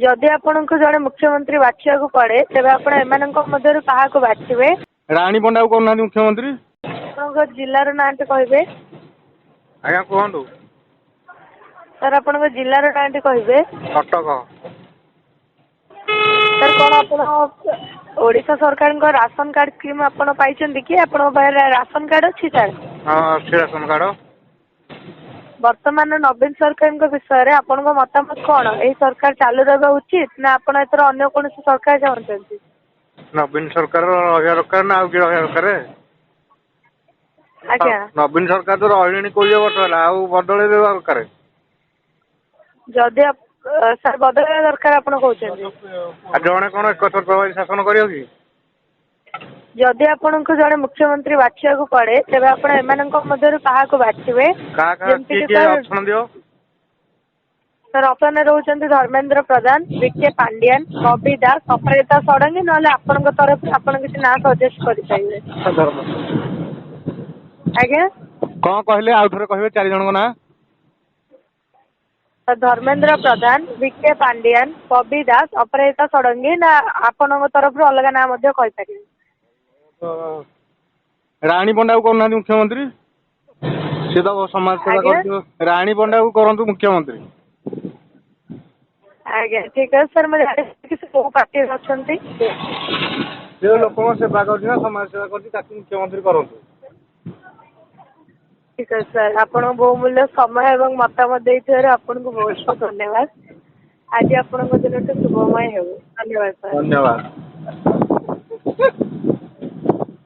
ଯଦି ଆପଣଙ୍କୁ ଜଣେ ମୁଖ୍ୟମନ୍ତ୍ରୀ ବାଛିବାକୁ ପଡ଼େ, ତେବେ ଆପଣ ଏମାନଙ୍କ ମଧ୍ୟରୁ କାହାକୁ ବାଛିବେ? ରାଣୀ ପଣ୍ଡାକୁ କରୁନାହାନ୍ତି ମୁଖ୍ୟମନ୍ତ୍ରୀ। ଆପଣଙ୍କ ଜିଲ୍ଲାର ନାଁଟି କହିବେ? ଆଜ୍ଞା, କୁହନ୍ତୁ। ସାର୍, ଆପଣଙ୍କ ଜିଲ୍ଲାର ନାଁଟି କହିବେ? କଟକ। ସାର୍, କ'ଣ ଆପଣ ଓଡ଼ିଶା ସରକାରଙ୍କ ରାସନ କାର୍ଡ଼ ସ୍କିମ୍ ଆପଣ ପାଇଛନ୍ତି କି? ଆପଣଙ୍କ ପାଖରେ ରାସନ କାର୍ଡ଼ ଅଛି ସାର୍? ହଁ, ଅଛି ରାସନ କାର୍ଡ଼। ବର୍ତ୍ତମାନ ନବୀନ ସରକାରଙ୍କ ବିଷୟରେ ଆପଣଙ୍କ ମତାମତ କ'ଣ? ଏହି ସରକାର ଚାଲୁ ରହିବା ଉଚିତ ନା ଆପଣ ଏଥର ଅନ୍ୟ କୌଣସି ସରକାର ଚାହୁଁଛନ୍ତି? ନବୀନ ସରକାର ରହିବା ଦରକାର ନା ଆଉ କିଏ ରହିବା ଦରକାର? ଆଜ୍ଞା। ନବୀନ ସରକାର ତ ରହିଲେଣି 20 ବର୍ଷ ହେଲା, ଆଉ ବଦଳେଇ ଦେବା ଦରକାର। ଯଦି ସାର୍, ବଦଳାଇବା ଦରକାର ଆପଣ କହୁଛନ୍ତି। ଆଉ ଜଣେ କ'ଣ ଏକଛତ୍ରବାଦୀ ଶାସନ କରିବ କି? ଯଦି ଆପଣଙ୍କୁ ଜଣେ ମୁଖ୍ୟମନ୍ତ୍ରୀ ବାଛିବାକୁ ପଡ଼େ, ତେବେ ଆପଣ ଏମାନଙ୍କ ମଧ୍ୟରୁ କାହାକୁ ବାଛିବେ? କାହା କାହା କିଏ? ଯେମିତିକି କିଏ? ସାର୍, ଅପସନ୍ ଦିଅ। ସାର୍, ଅପସନରେ ରହୁଛନ୍ତି ଧର୍ମେନ୍ଦ୍ର ପ୍ରଧାନ, ଭି କେ ପାଣ୍ଡିଆନ, ବବି ଦାସ, ଅପରାଜିତା ଷଡ଼ଙ୍ଗୀ। ନହେଲେ ଆପଣଙ୍କ ତରଫରୁ ଆପଣ କିଛି ନାଁ ସଜେଷ୍ଟ କରିପାରିବେ। ଆଜ୍ଞା? କ'ଣ କହିଲେ? ଆଉ ଥରେ କହିବେ ଚାରି ଜଣଙ୍କ ନାଁ? ସାର୍, ଧର୍ମେନ୍ଦ୍ର ପ୍ରଧାନ, ଭି କେ ପାଣ୍ଡିଆନ, ବବି ଦାସ, ଅପରାଜିତା ଷଡ଼ଙ୍ଗୀ, ନା ଆପଣଙ୍କ ତରଫରୁ ଅଲଗା ନାଁ ମଧ୍ୟ କହିପାରିବେ। ରାଣୀ ପଣ୍ଡାକୁ କରୁନାହାନ୍ତି ମୁଖ୍ୟମନ୍ତ୍ରୀ। ସେ ତ ସମାଜ ସେବା ଆଜ୍ଞା? କରୁଥିବ। ରାଣୀ ପଣ୍ଡାକୁ କରନ୍ତୁ ମୁଖ୍ୟମନ୍ତ୍ରୀ। ଆଜ୍ଞା, ଠିକ୍ ଅଛି ସାର୍। ମୁଁ ଜାଣିଛି କି ସେ କୋଉ ପାର୍ଟିରେ ଅଛନ୍ତି? ସେ ଲୋକଙ୍କ ସେବା କରୁଛି ନା, ସମାଜ ସେବା କରୁଛି। ତାକୁ ମୁଖ୍ୟମନ୍ତ୍ରୀ କରନ୍ତୁ। ଠିକ୍ ଅଛି ସାର୍, ଆପଣଙ୍କ ବହୁମୂଲ୍ୟ ସମୟ ଏବଂ ମତାମତ ଦେଇଥିବାରୁ ଆପଣଙ୍କୁ ବହୁତ ବହୁତ ଧନ୍ୟବାଦ। ଆଜି ଆପଣଙ୍କ ଦିନଟି ଶୁଭମୟ ହେଉ। ଧନ୍ୟବାଦ ସାର୍। ଧନ୍ୟବାଦ।